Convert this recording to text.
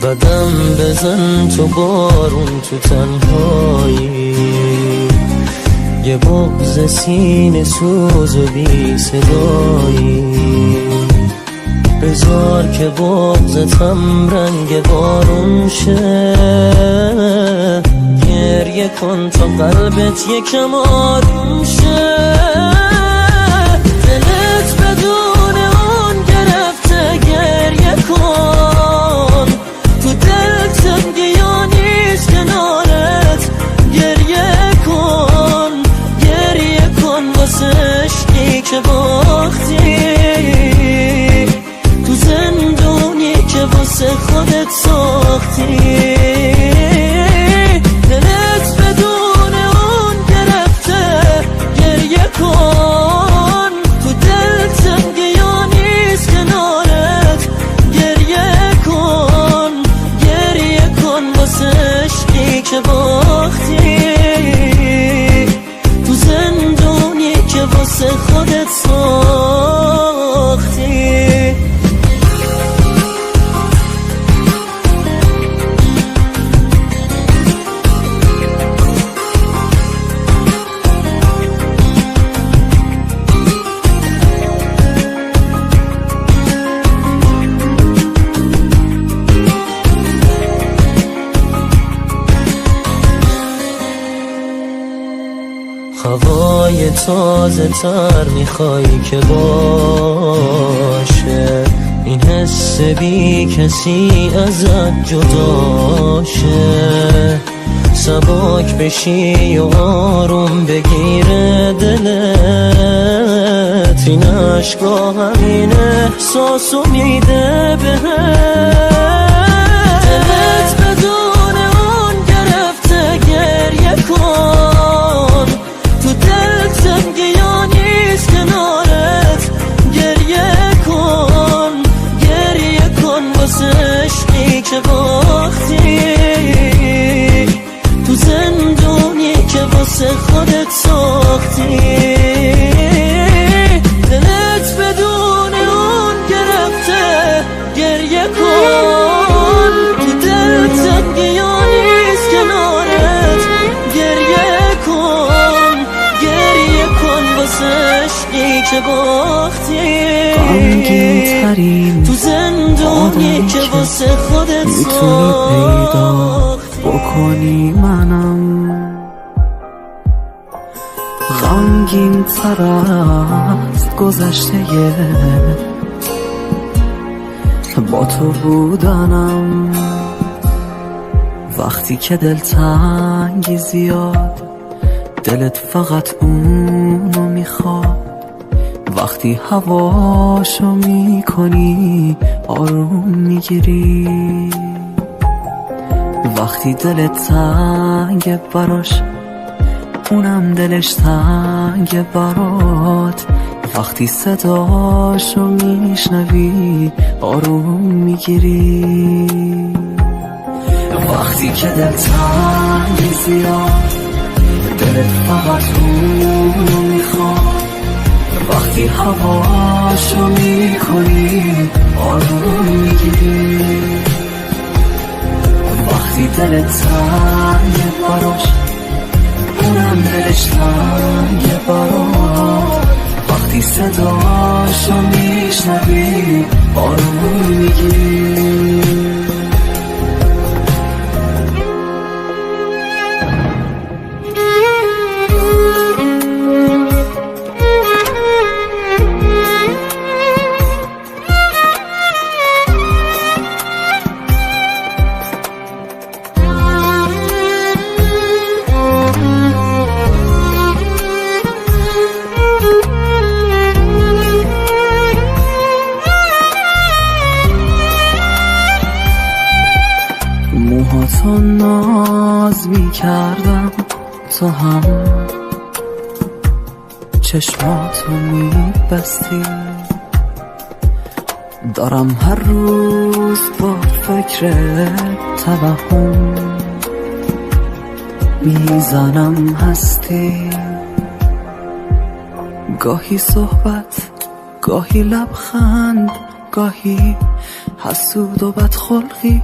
قدم بزن تو بارون تو تنهایی، یه بغض سینه سوز و بی صدایی. بذار که بغضتم رنگ بارون شه، گریه کن تا قلبت یکم آروم شه. دلت بدون اون گرفته گریه کن، تو دل تنگی یا نیست کنارت گریه کن. گریه کن واسه عشقی که باختی، تو زندونی که واسه خودت ساختی. دلت بدون اون گرفته گریه کن، تو دل تنگی یا نیست کنارت گریه کن. گریه کن واسه عشقی که باختی، تو زندونی که واسه خودت ساختی. هوای تازه تر میخوای که باشه، این حس بی کسی ازت جدا شه. سبک بشی و آروم بگیره دلت، این عشقا همین احساسو میده بهت. دلت بدون اون گرفته گریه کن، تو دل تنگی یا نیست کنارت گریه کن. گریه کن واسه عشقی که باختی، تو زندونی که واسه خودت ساختی. دلت بدون اون گرفته گریه کن، تو دل تنگی یا نیست کنارت گریه کن. گریه کن واسه عشقی که باختی، غمگین‌ترین تو زندونی آدمی که که واسه خودت میتونی پیدا ساختی. بکنی منم غمگین تر از گذشته با تو بودنم. وقتی که دلتنگی زیاد دلت فقط اونو میخواد، وقتی هواشو میکنی آروم میگیری، وقتی دلت تنگ براش اونم دلش تنگ برات، وقتی صداشو میشنوی آروم میگیری. وقتی که دلتنگی زیاد دلت فقط اونو میخواد، وقتی هواشو میکنی آروم میگیری، وقتی دلت تنگ براش اونم دلش تنگ برات، وقتی صداشو میشنوی آروم میگیری. موهاتو ناز میکردم تو هم چشماتو میبستی، دارم هر روز با فکر توهم میزنم هستی. گاهی صحبت گاهی لبخند گاهی حسود و بدخلقی.